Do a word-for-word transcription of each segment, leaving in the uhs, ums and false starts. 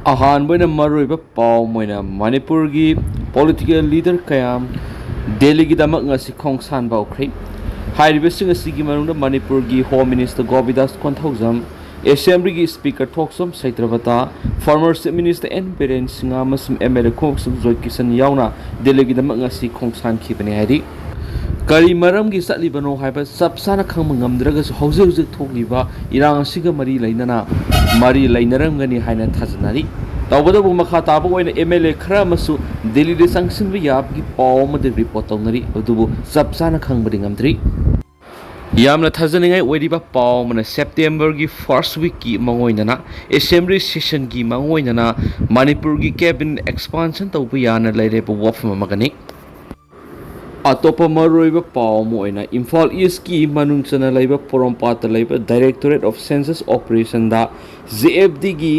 ꯑꯍꯥꯟꯕ ꯑꯣꯏꯅ ꯃꯔꯨꯑꯣꯏꯕ ꯄꯥꯎ ꯑꯃ ꯑꯣꯏꯅ ꯃꯅꯤꯄꯨꯔꯒꯤ ꯄꯣꯂꯤꯇꯤꯀꯦꯜ ꯂꯤꯗꯔ ꯀꯌꯥ ꯗꯦꯜꯂꯤꯒꯤꯗꯃꯛ ꯉꯁꯤ ꯈꯣꯡꯁꯥꯟꯕ ꯍꯧꯈ꯭ꯔꯦ꯫ ꯍꯥꯏꯔꯤꯕꯁꯤꯡ ꯑꯁꯤꯒꯤ ꯃꯅꯨꯡꯗ ꯃꯅꯤꯄꯨꯔꯒꯤ ꯍꯣꯝ ꯃꯤꯅꯤꯁꯇꯔ ꯒꯣꯕꯤꯟꯗꯥꯁ ꯀꯣꯟꯊꯧꯖꯝ, ꯑꯦꯁꯦꯝꯕ꯭ꯂꯤꯒꯤ ꯁ꯭ꯄꯤꯀꯔ ꯊꯣꯛꯆꯣꯝ ꯁꯩꯇ꯭ꯔꯕꯇꯥ, former chief minister N Biren Singh ꯑꯃꯁꯨꯡ ꯑꯦꯝ ꯑꯦꯜ ꯑꯦ ꯈꯣꯡꯎꯞꯁꯨꯝ ꯖꯣꯏ ꯀꯤꯁꯟ ꯌꯥꯎꯅ ꯗꯦꯜꯂꯤꯒꯤꯗꯃꯛ ꯉꯁꯤ ꯈꯣꯡꯁꯥꯟꯈꯤꯕꯅꯤ ꯍꯥꯏꯔꯤ꯫ ꯀꯔꯤ ꯃꯔꯝꯒꯤ ꯆꯠꯂꯤꯕꯅꯣ ꯍꯥꯏꯕ ꯆꯞ ꯆꯥꯅ ꯈꯪꯕ ꯉꯝꯗ꯭ꯔꯒꯁꯨ, ꯍꯧꯖꯤꯛ ꯍꯧꯖꯤꯛ ꯊꯣꯛꯂꯤꯕ ꯏꯔꯥꯡ ꯑꯁꯤꯒ ꯃꯔꯤ ꯂꯩꯅꯅ ꯃꯔꯤ ꯂꯩꯅꯔꯝꯒꯅꯤ ꯍꯥꯏꯅ ꯊꯥꯖꯅꯔꯤ꯫ ꯇꯧꯕꯇꯕꯨ ꯃꯈꯥ ꯇꯥꯕ ꯑꯣꯏꯅ ꯑꯦꯝ ꯑꯦꯜ ꯑꯦ ꯈꯔ ꯑꯃꯁꯨ ꯗꯦꯜꯂꯤꯗ ꯆꯪꯁꯤꯟꯕ ꯌꯥꯕꯒꯤ ꯄꯥꯎ ꯑꯃꯗꯤ ꯔꯤꯄꯣꯔꯠ ꯇꯧꯅꯔꯤ, ꯑꯗꯨꯕꯨ ꯆꯞ ꯆꯥꯅ ꯈꯪꯕꯗꯤ ꯉꯝꯗ꯭ꯔꯤ꯫ ꯌꯥꯝꯅ ꯊꯥꯖꯅꯤꯡꯉꯥꯏ ꯑꯣꯏꯔꯤꯕ ꯄꯥꯎ ꯑꯃꯅ ꯁꯦꯞꯇꯦꯝꯕꯔꯒꯤ ꯐꯥꯔꯁ ꯋꯤꯛꯀꯤ ꯃꯥꯡꯑꯣꯏꯅꯅ, ꯑꯦꯁꯦꯝꯕ꯭ꯂꯤ ꯁꯦꯁꯟꯒꯤ ꯃꯥꯡꯑꯣꯏꯅꯅ ꯃꯅꯤꯄꯨꯔꯒꯤ ꯀꯦꯕꯤꯅꯦꯠ ꯑꯦꯛꯁꯄꯥꯟꯁꯟ ꯇꯧꯕ ꯌꯥꯅ ꯂꯩꯔꯤꯕ ꯋꯥꯐꯝ ꯑꯃꯒꯅꯤ꯫ ꯑꯇꯣꯞꯄ ꯃꯔꯨꯑꯣꯏꯕ ꯄꯥꯎ ꯑꯃ ꯑꯣꯏꯅ ꯏꯝꯐꯥꯜ ꯏꯁꯀꯤ ꯃꯅꯨꯡ ꯆꯟꯅ ꯂꯩꯕ ꯄꯣꯔꯣꯝꯄꯥꯠꯇ ꯂꯩꯕ ꯗꯥꯏꯔꯦꯛꯇꯣꯔꯦꯠ ꯑꯣꯐ ꯁꯦꯟꯁꯁ ꯑꯣꯄꯔꯦꯁꯟꯗ ꯖꯦ ꯑꯦꯐ ꯗꯤꯒꯤ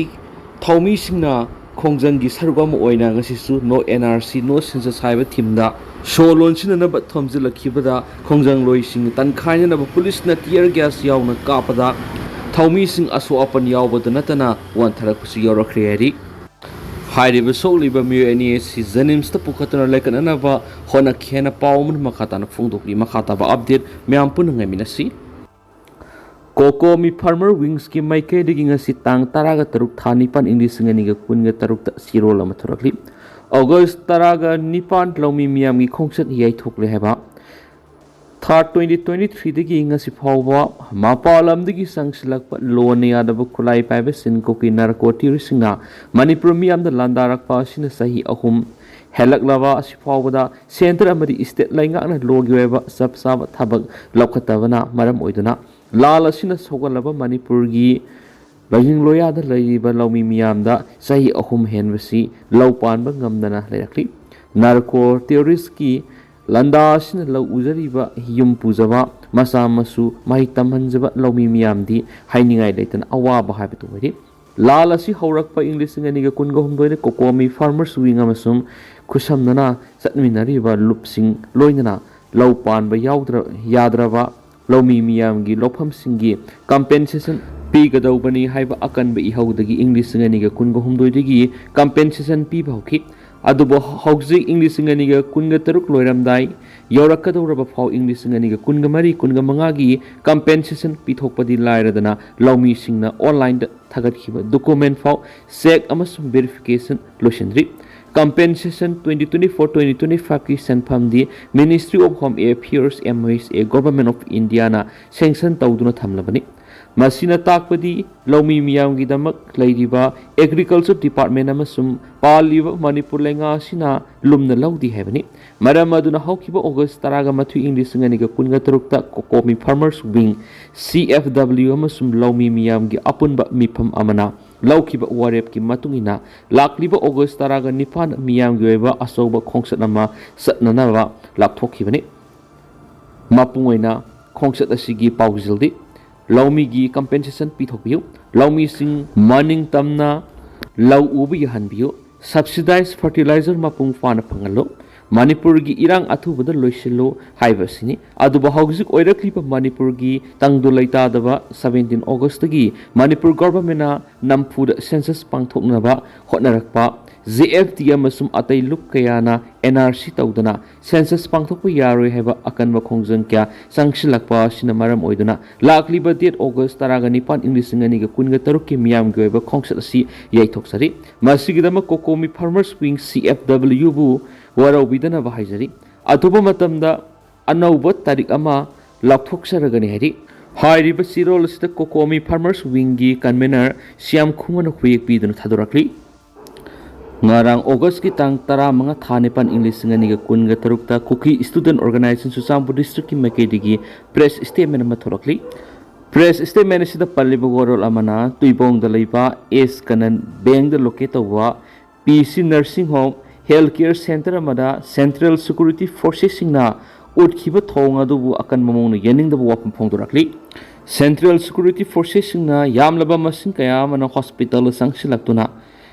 ꯊꯧꯃꯤꯁꯤꯡꯅ ꯈꯣꯡꯖꯪꯒꯤ ꯁꯔꯨꯛ ꯑꯃ ꯑꯣꯏꯅ ꯉꯁꯤꯁꯨ ꯅꯣ and R C, no census ꯍꯥꯏꯕ ꯊꯤꯝꯗ ꯁꯣ ꯂꯣꯟꯁꯤꯟꯅꯅꯕ ꯊꯣꯝꯖꯤꯜꯂꯛꯈꯤꯕꯗ ꯈꯣꯡꯖꯪꯂꯣꯏꯁꯤꯡ ꯇꯟꯈꯥꯏꯅꯅꯕ ꯄꯨꯂꯤꯁꯅ ꯇꯤꯌꯔ ꯒ꯭ꯌꯥꯁ ꯌꯥꯎꯅ ꯀꯥꯞꯄꯗ ꯊꯧꯃꯤꯁꯤꯡ ꯑꯁꯣꯛ ꯑꯄꯟ ꯌꯥꯎꯕꯗ ꯅꯠꯇꯅ ꯋꯥꯟꯊꯔꯛꯄꯁꯨ ꯌꯥꯎꯔꯛꯈ꯭ꯔꯦ ꯍꯥꯏꯔꯤ꯫ ꯍꯥꯏꯔꯤꯕ ꯁꯣꯛꯂꯤꯕ ꯃꯤꯑꯣꯏ ꯑꯅꯤ ꯑꯁꯤ ꯖꯦꯅꯤꯝꯁꯇ ꯄꯨꯈꯠꯇꯨꯅ ꯂꯥꯏꯀꯠꯅꯅꯕ ꯍꯣꯠꯅꯈꯤ ꯍꯥꯏꯅ ꯄꯥꯎ ꯑꯃꯅ ꯃꯈꯥ ꯇꯥꯅ ꯐꯣꯡꯗꯣꯛꯂꯤ꯫ ꯃꯈꯥ ꯇꯥꯕ ꯑꯞꯗꯦꯠ ꯃꯌꯥꯝ ꯄꯨꯟꯅ ꯉꯥꯏꯃꯤꯟꯅꯁꯤ꯫ ꯀꯣꯀꯣꯃꯤ ꯐꯥꯔꯃꯔ ꯋꯤꯡꯁꯀꯤ ꯃꯥꯏꯀꯩꯗꯒꯤ ꯉꯁꯤ ꯇꯥꯡ ꯇꯔꯥꯒ ꯇꯔꯨꯛ ꯊꯥ ꯅꯤꯄꯥꯟ ꯏꯪ ꯂꯤꯁꯤꯡ ꯑꯅꯤꯒ ꯀꯨꯟꯒ ꯇꯔꯨꯛꯇ ꯆꯦꯔꯣꯜ ꯑꯃ ꯊꯣꯔꯛꯂꯤ꯫ ꯑꯣꯒꯁ ꯇꯔꯥꯒ ꯅꯤꯄꯥꯟ ꯂꯧꯃꯤ ꯃꯤꯌꯥꯝꯒꯤ ꯈꯣꯡꯆꯠ ꯌꯩꯊꯣꯛꯂꯦ ꯍꯥꯏꯕ꯫ ꯊꯥ ꯇ꯭ꯋꯦꯟꯇꯤ ꯇ꯭ꯋꯦꯟꯇꯤ ꯊ꯭ꯔꯤꯗꯒꯤ ꯉꯁꯤ ꯐꯥꯎꯕ ꯃꯄꯥꯟ ꯂꯝꯗꯒꯤ ꯆꯪꯁꯤꯜꯂꯛꯄ ꯂꯣꯟꯅ ꯌꯥꯗꯕ ꯈꯨꯠꯂꯥꯏ ꯄꯥꯏꯕ ꯆꯤꯟ ꯀꯣꯀꯤ ꯅꯥꯔꯀꯣ ꯇꯦꯔꯣꯔꯤꯁꯁꯤꯡꯅ ꯃꯅꯤꯄꯨꯔ ꯃꯤꯌꯥꯝꯗ ꯂꯥꯟꯗꯥꯔꯛꯄ ꯑꯁꯤꯅ ꯆꯍꯤ ꯑꯍꯨꯝ ꯍꯦꯜꯂꯛꯂꯕ ꯑꯁꯤ ꯐꯥꯎꯕꯗ ꯁꯦꯟꯇꯔ ꯑꯃꯗꯤ ꯏꯁꯇꯦꯠ ꯂꯩꯉꯥꯛꯅ ꯂꯣꯒꯤ ꯑꯣꯏꯕ ꯆꯞ ꯆꯥꯕ ꯊꯕꯛ ꯂꯧꯈꯠꯇꯕꯅ ꯃꯔꯝ ꯑꯣꯏꯗꯨꯅ ꯂꯥꯜ ꯑꯁꯤꯅ ꯁꯧꯒꯠꯂꯕ ꯃꯅꯤꯄꯨꯔꯒꯤ ꯂꯣꯏꯍꯤꯡ ꯂꯣꯌꯥꯗ ꯂꯩꯔꯤꯕ ꯂꯧꯃꯤ ꯃꯤꯌꯥꯝꯗ ꯆꯍꯤ ꯑꯍꯨꯝ ꯍꯦꯟꯕꯁꯤ ꯂꯧ ꯄꯥꯟꯕ ꯉꯝꯗꯅ ꯂꯩꯔꯛꯂꯤ꯫ ꯅꯥꯔꯀꯣ ꯇꯦꯔꯣꯔꯤꯁꯀꯤ ꯂꯥꯟꯗꯥ ꯑꯁꯤꯅ ꯂꯧ ꯎꯖꯔꯤꯕ, ꯌꯨꯝ ꯄꯨꯖꯕ, ꯃꯆꯥ ꯃꯁꯨ ꯃꯍꯩ ꯇꯝꯍꯟꯖꯕ ꯂꯧꯃꯤ ꯃꯤꯌꯥꯝꯗꯤ ꯍꯥꯏꯅꯤꯡꯉꯥꯏ ꯂꯩꯇꯅ ꯑꯋꯥꯕ ꯍꯥꯏꯕꯗꯨ ꯑꯣꯏꯔꯤ꯫ ꯂꯥꯜ ꯑꯁꯤ ꯍꯧꯔꯛꯄ ꯏꯪ ꯂꯤꯁꯤꯡ ꯑꯅꯤꯒ ꯀꯨꯟꯒ ꯍꯨꯝꯗꯣꯏꯗ ꯀꯣꯀꯣꯃꯤ ꯐꯥꯔꯃꯔꯁ ꯋꯤꯡ ꯑꯃꯁꯨꯡ ꯈꯨꯠꯁꯝꯅꯅ ꯆꯠꯃꯤꯟꯅꯔꯤꯕ ꯂꯨꯞꯁꯤꯡ ꯂꯣꯏꯅꯅ ꯂꯧ ꯄꯥꯟꯕ ꯌꯥꯎꯗ꯭ꯔ-, ꯌꯥꯗ꯭ꯔꯕ ꯂꯧꯃꯤ ꯃꯤꯌꯥꯝꯒꯤ ꯂꯧꯐꯝꯁꯤꯡꯒꯤ ꯀꯝꯄꯦꯟꯁꯦꯁꯟ ꯄꯤꯒꯗꯧꯕꯅꯤ ꯍꯥꯏꯕ ꯑꯀꯟꯕ ꯏꯍꯧꯗꯒꯤ ꯏꯪ ꯂꯤꯁꯤꯡ ꯑꯅꯤꯒ ꯀꯨꯟꯒ ꯍꯨꯝꯗꯣꯏꯗꯒꯤ ꯀꯝꯄꯦꯟꯁꯦꯁꯟ ꯄꯤꯕ ꯍꯧꯈꯤ꯫ ꯑꯗꯨꯕꯨ ꯍꯧꯖꯤꯛ ꯏꯪ ꯂꯤꯁꯤꯡ ꯑꯅꯤꯒ ꯀꯨꯟꯒ ꯇꯔꯨꯛ ꯂꯣꯏꯔꯝꯗꯥꯏ ꯌꯧꯔꯛꯀꯗꯧꯔꯕ ꯐꯥꯎ ꯏꯪ ꯂꯤꯁꯤꯡ ꯑꯅꯤꯒ ꯀꯨꯟꯒ ꯃꯔꯤ ꯀꯨꯟꯒ ꯃꯉꯥꯒꯤ ꯀꯝꯄꯦꯟꯁꯦꯁꯟ ꯄꯤꯊꯣꯛꯄꯗꯤ ꯂꯥꯏꯔꯗꯅ ꯂꯧꯃꯤꯁꯤꯡꯅ ꯑꯣꯟꯂꯥꯏꯟꯗ ꯊꯥꯒꯠꯈꯤꯕ ꯗꯣꯀꯨꯃꯦꯟ ꯐꯥꯎ ꯆꯦꯛ ꯑꯃꯁꯨꯡ ꯚꯦꯔꯤꯐꯤꯀꯦꯁꯟ ꯂꯣꯏꯁꯤꯟꯗ꯭ꯔꯤ꯫ Compensation twenty twenty four twenty twenty ꯐꯥꯏꯚꯀꯤ ꯁꯦꯟꯐꯝꯗꯤ Ministry of Home Affairs, M H A, Government of Indiaꯅ ꯁꯦꯡꯁꯟ ꯇꯧꯗꯨꯅ ꯊꯝꯂꯕꯅꯤ꯫ ꯃꯁꯤꯅ ꯇꯥꯛꯄꯗꯤ ꯂꯧꯃꯤ ꯃꯤꯌꯥꯝꯒꯤꯗꯃꯛ ꯂꯩꯔꯤꯕ ꯑꯦꯒ꯭ꯔꯤꯀꯜꯆꯔ ꯗꯤꯄꯥꯔꯠꯃꯦꯟ ꯑꯃꯁꯨꯡ ꯄꯥꯜꯂꯤꯕ ꯃꯅꯤꯄꯨꯔ ꯂꯩꯉꯥꯛ ꯑꯁꯤꯅ ꯂꯨꯝꯅ ꯂꯧꯗꯦ ꯍꯥꯏꯕꯅꯤ꯫ ꯃꯔꯝ ꯑꯗꯨꯅ ꯍꯧꯈꯤꯕ ꯑꯣꯒꯁ ꯇꯔꯥꯒ ꯃꯥꯊꯣꯏ ꯏꯪ ꯂꯤꯁꯤꯡ ꯑꯅꯤꯒ ꯀꯨꯟꯒ ꯇꯔꯨꯛꯇ COCOMI Farmers Wing, C F W ꯑꯃꯁꯨꯡ ꯂꯧꯃꯤ ꯃꯤꯌꯥꯝꯒꯤ ꯑꯄꯨꯟꯕ ꯃꯤꯐꯝ ꯑꯃꯅ ꯂꯧꯈꯤꯕ ꯋꯥꯔꯦꯞꯀꯤ ꯃꯇꯨꯡ ꯏꯟꯅ ꯂꯥꯛꯂꯤꯕ ꯑꯣꯒꯁ ꯇꯔꯥꯒ ꯅꯤꯄꯥꯟ ꯃꯤꯌꯥꯝꯒꯤ ꯑꯣꯏꯕ ꯑꯆꯧꯕ ꯈꯣꯡꯆꯠ ꯑꯃ ꯆꯠꯅꯅꯕ ꯂꯥꯎꯊꯣꯛꯈꯤꯕꯅꯤ꯫ ꯃꯄꯨꯡ ꯑꯣꯏꯅ ꯈꯣꯡꯆꯠ ꯑꯁꯤꯒꯤ ꯄꯥꯎꯖꯦꯜꯗꯤ ꯂꯧꯃꯤꯒꯤ ꯀꯝꯄꯦꯟꯁꯦꯁꯟ ꯄꯤꯊꯣꯛꯄꯤꯌꯨ, ꯂꯧꯃꯤꯁꯤꯡ ꯃꯅꯤꯡ ꯇꯝꯅ ꯂꯧ ꯎꯕ ꯌꯥꯍꯟꯕꯤꯌꯨ, ꯁꯕꯁꯤꯗꯥꯏꯖ ꯐꯔꯇꯤꯂꯥꯏꯖꯔ ꯃꯄꯨꯡ ꯐꯥꯅ ꯐꯪꯍꯜꯂꯨ, ꯃꯅꯤꯄꯨꯔꯒꯤ ꯏꯔꯥꯡ ꯑꯊꯨꯕꯗ ꯂꯣꯏꯁꯤꯜꯂꯨ ꯍꯥꯏꯕ ꯑꯁꯤꯅꯤ꯫ ꯑꯗꯨꯕꯨ ꯍꯧꯖꯤꯛ ꯑꯣꯏꯔꯛꯂꯤꯕ ꯃꯅꯤꯄꯨꯔꯒꯤ ꯇꯪꯗꯨ ꯂꯩꯇꯥꯗꯕ seventeen ꯑꯣꯒꯁꯇꯒꯤ ꯃꯅꯤꯄꯨꯔ ꯒꯣꯚꯔꯟꯃꯦꯟꯠꯅ ꯅꯝꯐꯨꯗ ꯁꯦꯟꯁꯁ ꯄꯥꯡꯊꯣꯛꯅꯕ ꯍꯣꯠꯅꯔꯛꯄ, J F T ꯑꯃꯁꯨꯡ ꯑꯇꯩ ꯂꯨꯞ ꯀꯌꯥꯅ N R C ꯇꯧꯗꯅ ꯁꯦꯟꯁꯁ ꯄꯥꯡꯊꯣꯛꯄ ꯌꯥꯔꯣꯏ ꯍꯥꯏꯕ ꯑꯀꯟꯕ ꯈꯣꯡꯖꯪ ꯀꯌꯥ ꯆꯪꯁꯤꯜꯂꯛꯄ ꯑꯁꯤꯅ ꯃꯔꯝ ꯑꯣꯏꯗꯨꯅ ꯂꯥꯛꯂꯤꯕ date ꯑꯣꯒꯁ ꯇꯔꯥꯒ ꯅꯤꯄꯥꯟ ꯏꯪ ꯂꯤꯁꯤꯡ ꯑꯅꯤꯒ ꯀꯨꯟꯒ ꯇꯔꯨꯛꯀꯤ ꯃꯤꯌꯥꯝꯒꯤ ꯑꯣꯏꯕ ꯈꯣꯡꯆꯠ ꯑꯁꯤ ꯌꯩꯊꯣꯛꯆꯔꯤ꯫ ꯃꯁꯤꯒꯤꯗꯃꯛ COCOMI Farmers Wing, C F W ꯕꯨ ꯋꯥꯔꯧꯕꯤꯗꯅꯕ ꯍꯥꯏꯖꯔꯤ꯫ ꯑꯊꯨꯕ ꯃꯇꯝꯗ ꯑꯅꯧꯕ ꯇꯥꯔꯤꯛ ꯑꯃ ꯂꯥꯎꯊꯣꯛꯆꯔꯒꯅꯤ ꯍꯥꯏꯔꯤ꯫ ꯍꯥꯏꯔꯤꯕ ꯆꯦꯔꯣꯜ ꯑꯁꯤꯗ COCOMI Farmers Wingꯒꯤ convener ꯁ꯭ꯌꯥꯝ ꯈꯨꯃꯟꯅ ꯈꯨꯌꯦꯛ ꯄꯤꯗꯨꯅ ꯊꯥꯗꯣꯔꯛꯂꯤ꯫ ꯉꯔꯥꯡ ꯑꯣꯒꯁꯀꯤ ꯇꯥꯡ ꯇꯔꯥꯃꯉꯥ, ꯊꯥ ꯅꯤꯄꯥꯟ, ꯏꯪ ꯂꯤꯁꯤꯡ ꯑꯅꯤꯒ ꯀꯨꯟꯒ ꯇꯔꯨꯛꯇ ꯀꯨꯀꯤ ꯁ꯭ꯇꯨꯗꯦꯟꯠ ꯑꯣꯔꯒꯅꯥꯏꯖꯦꯁꯟ ꯆꯨꯔꯆꯥꯟꯄꯨꯔ ꯗꯤꯁꯇ꯭ꯔꯤꯛꯀꯤ ꯃꯥꯏꯀꯩꯗꯒꯤ ꯄ꯭ꯔꯦꯁ ꯁ꯭ꯇꯦꯠꯃꯦꯟꯠ ꯑꯃ ꯊꯣꯛꯂꯛꯂꯤ꯫ ꯄ꯭ꯔꯦꯁ ꯁ꯭ꯇꯦꯠꯃꯦꯟꯠ ꯑꯁꯤꯗ ꯄꯜꯂꯤꯕ ꯋꯥꯔꯣꯜ ꯑꯃꯅ ꯇꯨꯏꯕꯣꯡꯗ ꯂꯩꯕ ꯑꯦꯁ ꯀꯅꯟ ꯕꯦꯡꯗ ꯂꯣꯀꯦꯠ ꯇꯧꯕ ꯄꯤ ꯁꯤ ꯅꯔꯁꯤꯡ ꯍꯣꯝ ꯍꯦꯜꯊ ꯀꯦꯌꯔ ꯁꯦꯟꯇꯔ ꯑꯃꯗ ꯁꯦꯟꯇ꯭ꯔꯦꯜ ꯁꯦꯀ꯭ꯌꯨꯔꯤꯇꯤ ꯐꯣꯔꯁꯦꯁꯁꯤꯡꯅ ꯎꯠꯈꯤꯕ ꯊꯧꯑꯣꯡ ꯑꯗꯨꯕꯨ ꯑꯀꯟꯕ ꯃꯑꯣꯡꯗ ꯌꯥꯅꯤꯡꯗꯕ ꯋꯥꯐꯝ ꯐꯣꯡꯗꯣꯔꯛꯂꯤ꯫ ꯁꯦꯟꯇ꯭ꯔꯦꯜ ꯁꯦꯀ꯭ꯌꯨꯔꯤꯇꯤ ꯐꯣꯔꯁꯦꯁꯁꯤꯡꯅ ꯌꯥꯝꯂꯕ ꯃꯁꯤꯡ ꯀꯌꯥ ꯑꯃꯅ ꯍꯣꯁꯄꯤꯇꯥꯜꯗ ꯆꯪꯁꯤꯜꯂꯛꯇꯨꯅ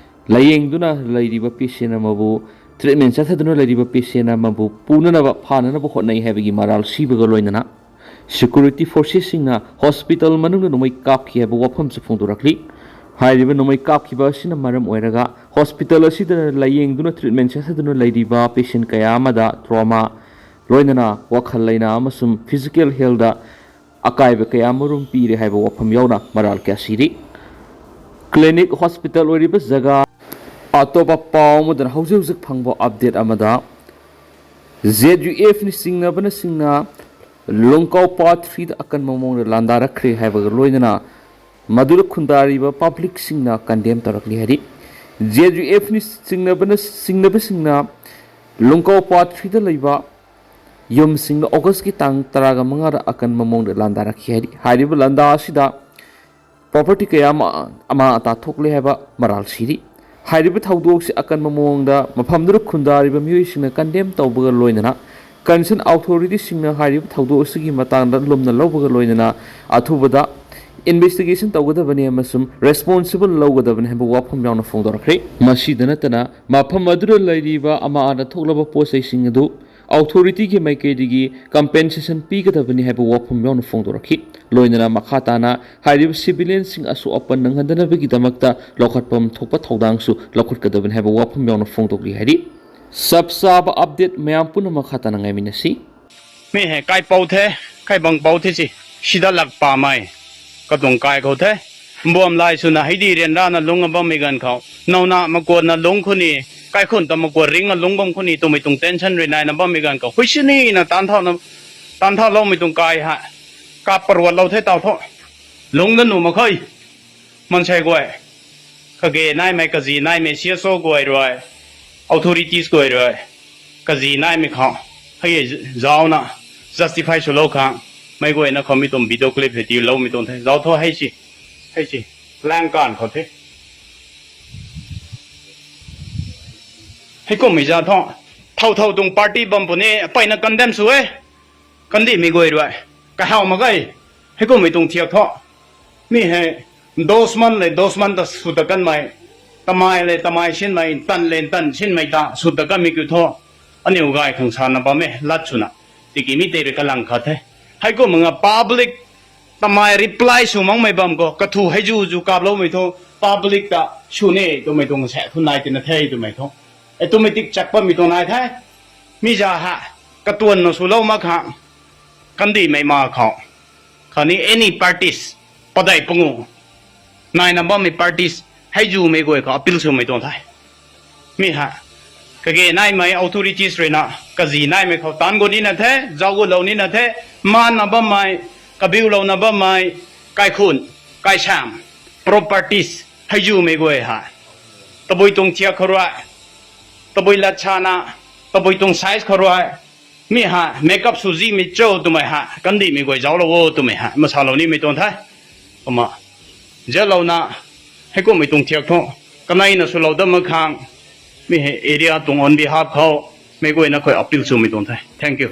ꯂꯥꯌꯦꯡꯗꯨꯅ ꯂꯩꯔꯤꯕ ꯄꯦꯁꯦꯟ ꯑꯃꯕꯨ, ꯇ꯭ꯔꯤꯠꯃꯦꯟ ꯆꯠꯊꯗꯨꯅ ꯂꯩꯔꯤꯕ ꯄꯦꯁꯦꯟ ꯑꯃꯕꯨ ꯄꯨꯅꯅꯕ, ꯐꯥꯅꯅꯕ ꯍꯣꯠꯅꯩ ꯍꯥꯏꯕꯒꯤ ꯃꯔꯥꯜ ꯁꯤꯕꯒ ꯂꯣꯏꯅꯅ Security forcesꯁꯤꯡꯅ hospital ꯃꯅꯨꯡꯗ ꯅꯣꯡꯃꯩ ꯀꯥꯞꯈꯤ ꯍꯥꯏꯕ ꯋꯥꯐꯝꯁꯨ ꯐꯣꯡꯗꯣꯔꯛꯂꯤ꯫ ꯍꯥꯏꯔꯤꯕ ꯅꯣꯡꯃꯩ ꯀꯥꯞꯈꯤꯕ ꯑꯁꯤꯅ ꯃꯔꯝ ꯑꯣꯏꯔꯒ hospital ꯑꯁꯤꯗ ꯂꯥꯌꯦꯡꯗꯨꯅ treatment ꯆꯠꯊꯗꯨꯅ ꯂꯩꯔꯤꯕ patient ꯀꯌꯥ ꯑꯃꯗ trauma, ꯂꯣꯏꯅꯅ ꯋꯥꯈꯜ ꯂꯩꯅꯥ ꯑꯃꯁꯨꯡ physical healthꯗ ꯑꯀꯥꯏꯕ ꯀꯌꯥ ꯑꯃꯔꯣꯝ ꯄꯤꯔꯦ ꯍꯥꯏꯕ ꯋꯥꯐꯝ ꯌꯥꯎꯅ ꯃꯔꯥꯜ ꯀꯌꯥ ꯁꯤꯔꯤ꯫ Clinic hospital ꯑꯣꯏꯔꯤꯕ ꯖꯒꯥ꯫ ꯑꯇꯣꯞꯄ ꯄꯥꯎ ꯑꯃꯗꯅ ꯍꯧꯖꯤꯛ ꯍꯧꯖꯤꯛ ꯐꯪꯕ update ꯑꯃꯗ, ZUFꯅ ꯆꯤꯡꯅꯕꯅꯆꯤꯡꯅ ꯂꯣꯡꯀꯥꯎ Part Threeꯗ ꯑꯀꯟꯕ ꯃꯑꯣꯡꯗ ꯂꯥꯟꯗꯥꯔꯛꯈ꯭ꯔꯦ ꯍꯥꯏꯕꯒ ꯂꯣꯏꯅꯅ ꯃꯗꯨꯗ ꯈꯨꯟꯗꯥꯔꯤꯕ publicꯁꯤꯡꯅ condemn ꯇꯧꯔꯛꯂꯤ ꯍꯥꯏꯔꯤ꯫ ZUFꯅ ꯆꯤꯡꯅꯕꯅ, ꯆꯤꯡꯅꯕꯁꯤꯡꯅ ꯂꯣꯡꯀꯥꯎ Part Threeꯗ ꯂꯩꯕ ꯌꯨꯝꯁꯤꯡꯗ Augustꯀꯤ ꯇꯥꯡ ꯇꯔꯥꯒ ꯃꯉꯥꯗ ꯑꯀꯟꯕ ꯃꯑꯣꯡꯗ ꯂꯥꯟꯗꯥꯔꯛꯈꯤ ꯍꯥꯏꯔꯤ꯫ ꯍꯥꯏꯔꯤꯕ ꯂꯥꯟꯗꯥ ꯑꯁꯤꯗ property ꯀꯌꯥ ꯑꯃ ꯑꯃꯥꯡ ꯑꯇꯥ ꯊꯣꯛꯂꯦ ꯍꯥꯏꯕ ꯃꯔꯥꯜ ꯁꯤꯔꯤ꯫ ꯍꯥꯏꯔꯤꯕ ꯊꯧꯗꯣꯛꯁꯤ ꯑꯀꯟꯕ ꯃꯑꯣꯡꯗ ꯃꯐꯝꯗꯨꯗ ꯈꯨꯟꯗꯥꯔꯤꯕ ꯃꯤꯑꯣꯏꯁꯤꯡꯅ condemn ꯇꯧꯕꯒ ꯂꯣꯏꯅꯅ concern authorityꯁꯤꯡꯅ ꯍꯥꯏꯔꯤꯕ ꯊꯧꯗꯣꯛ ꯑꯁꯤꯒꯤ ꯃꯇꯥꯡꯗ ꯂꯨꯝꯅ ꯂꯧꯕꯒ ꯂꯣꯏꯅꯅ ꯑꯊꯨꯕꯗ investigation ꯇꯧꯒꯗꯕꯅꯤ ꯑꯃꯁꯨꯡ responsible ꯂꯧꯒꯗꯕꯅꯤ ꯍꯥꯏꯕ ꯋꯥꯐꯝ ꯌꯥꯎꯅ ꯐꯣꯡꯗꯣꯔꯛꯈ꯭ꯔꯦ꯫ ꯃꯁꯤꯗ ꯅꯠꯇꯅ ꯃꯐꯝ ꯑꯗꯨꯗ ꯂꯩꯔꯤꯕ ꯑꯃꯥꯡ ꯑꯇꯥ ꯊꯣꯛꯂꯕ ꯄꯣꯠ ꯆꯩꯁꯤꯡ ꯑꯗꯨ authorityꯒꯤ ꯃꯥꯏꯀꯩꯗꯒꯤ compensation ꯄꯤꯒꯗꯕꯅꯤ ꯍꯥꯏꯕ ꯋꯥꯐꯝ ꯌꯥꯎꯅ ꯐꯣꯡꯗꯣꯔꯛꯈꯤ꯫ ꯂꯣꯏꯅꯅ ꯃꯈꯥ ꯇꯥꯅ ꯍꯥꯏꯔꯤꯕ civilianꯁꯤꯡ ꯑꯁꯣꯛ ꯑꯄꯟ ꯅꯪꯍꯟꯗꯅꯕꯒꯤꯗꯃꯛꯇ ꯂꯧꯈꯠꯐꯝ ꯊꯣꯛꯄ ꯊꯧꯗꯥꯡꯁꯨ ꯂꯧꯈꯠꯀꯗꯕꯅꯤ ꯍꯥꯏꯕ ꯋꯥꯐꯝ ꯌꯥꯎꯅ ꯐꯣꯡꯗꯣꯛꯂꯤ ꯍꯥꯏꯔꯤ꯫ ꯆꯞ ꯆꯥꯕ update ꯃꯌꯥꯝ ꯄꯨꯝꯅꯃꯛ ꯃꯈꯥ ꯇꯥꯅ ꯉꯥꯏꯃꯤꯟꯅꯁꯤ꯫ ꯃꯤ ꯍꯦ ꯀꯥꯏ ꯄꯥꯎ ꯊꯦ, ꯀꯥꯏ ꯕꯪ ꯄꯥꯎ ꯊꯦ ꯁꯤ, ꯁꯤꯗ ꯂꯥꯛ ꯄꯥꯝꯃꯥꯏ, ꯀꯇꯣꯡ ꯀꯥꯏ ꯈꯧ ꯊꯦ, ꯕꯣꯝ ꯂꯥꯏ ꯁꯨꯅ ꯍꯩꯗꯤ ꯔꯦꯟꯗ꯭ꯔꯥꯅ ꯂꯨꯡꯉꯕ ꯃꯤꯒꯟ ꯈꯧ, ꯅꯧꯅ ꯃꯀꯣꯟꯅ ꯂꯨꯡ ꯈꯨꯅꯤ, ꯀꯥꯏꯈꯨꯟꯇ ꯃꯀꯣꯟ ꯔꯤꯡꯅ ꯂꯨꯡꯕꯝ ꯈꯨꯅꯤ, ꯇꯨꯃꯩ ꯇꯨꯡ tension ꯔꯤ ꯅꯥꯏꯅ ꯕꯝ ꯃꯤꯒꯟ ꯈꯧ, ꯍꯨꯏꯁꯤꯅꯤꯅ ꯇꯥꯟꯊꯥꯎꯅ, ꯇꯥꯟꯊꯥꯎ ꯂꯧ ꯃꯤ ꯇꯨꯡ ꯀꯥꯏ ꯍꯥ, ꯀꯥꯞꯄ ꯔꯣꯠ ꯂꯧ ꯊꯦ ꯇꯥꯎ ꯊꯣ, ꯂꯨꯡꯗ ꯅꯨ ꯃꯈꯩ, ꯃꯟꯁꯥꯏ ꯒꯣꯏ꯫ ꯀꯒꯦ ꯅꯥꯏꯃꯦ, ꯀꯖꯤ ꯅꯥꯏꯃꯦ, CSO ꯒꯣꯏꯔꯣꯏ, authorities ꯒꯣꯏꯔꯣꯏ꯫ ꯀꯖꯤ ꯅꯥꯏꯃꯦ ꯈꯥ, ꯍꯌꯦ ꯖꯥꯎꯅ justify ꯁꯨ ꯂꯧ ꯈꯥ, ꯃꯩ ꯒꯣꯏꯅ ꯈꯣ ꯃꯤ ꯇꯨꯝ video clip ꯍꯦ ꯇꯤ ꯂꯧ ꯃꯤ ꯇꯨꯝ ꯊꯦ꯫ ꯖꯥꯎ ꯊꯣ ꯍꯩꯁꯤ, ꯍꯩꯁꯤ, ꯂꯥꯡ ꯀꯥꯟ ꯈꯣ ꯊꯦ꯫ ꯍꯩꯀꯣ ꯃꯤ ꯖꯥ ꯊꯣ, ꯊꯧ ꯊꯧ ꯇꯨꯡ party ꯕꯝ ꯄꯨꯅꯦ, ꯄꯩꯅ condemn ꯁꯨ ꯑꯦ꯫ ꯀꯟꯗꯤ ꯃꯤ ꯒꯣꯏꯔꯣꯏ꯫ ꯀꯍꯥꯎ ꯃꯒꯩ꯫ ꯍꯩꯀꯣ ꯃꯤ ꯇꯨꯡ ꯊꯤꯌꯛ ꯊꯣ꯫ ꯃꯤ ꯍꯦ ꯗꯣꯁꯃꯟ ꯂꯩ, ꯗꯣꯁꯃꯟ ꯇ ꯁꯨꯇ ꯀꯟ ꯃꯥꯏ꯫ ꯇꯃꯥꯏ ꯂꯩ, ꯇꯃꯥꯏ ꯁꯤꯟ ꯃꯥꯏ, ꯇꯟ ꯂꯩ, ꯇꯟ ꯁꯤꯟ ꯃꯥꯏ ꯇ ꯁꯨꯇ ꯀꯟ ꯃꯤ ꯀꯨ ꯊꯣ꯫ ꯑꯅꯤ ꯎꯒꯥꯏ ꯈꯪ ꯁꯥꯟꯅ ꯄꯥꯝꯃꯦ, ꯂꯠ ꯁꯨꯅ꯫ ꯇꯤꯀꯤ ꯃꯤ ꯇꯩꯔ ꯀ ꯂꯪ ꯈ ꯊꯦ꯫ Haikum nga public tamai reply sumang mai bam ko, kathu haiju ju kap lo mai tho, public ta sune tu mai tong se, thu nai tina thei tu mai tho. Automatic chakpa mi tong nai thai. Mi ja ha, katuan no su lo ma kha, kandi mai ma kha. Khani any parties, padai pungu. Nai na bam mi parties, haiju mai goi kha, appeal su mai tong thai. Mi ha, kage nai mai authorities rena, kaji nai mai khau tan go ni na the, jau go lo ni na the, ma na bam mai, kabiu lo na bam mai, kai khun, kai sam, properties, haiju mai goi ha. Tabui tung chia kharua, tabui lat chana, tabui tung size kharua, mi ha, makeup suji mi cho tu mai ha, kandi mi goi jau lo wo tu mai ha, masa lo ni mi tong thai. Ama, je lo na, haikum mi tung thiak tho, kanai na su lo da ma khang, mi he area tung on behalf khau, mi goi na khoi appeal su mi tong thai. Thank you.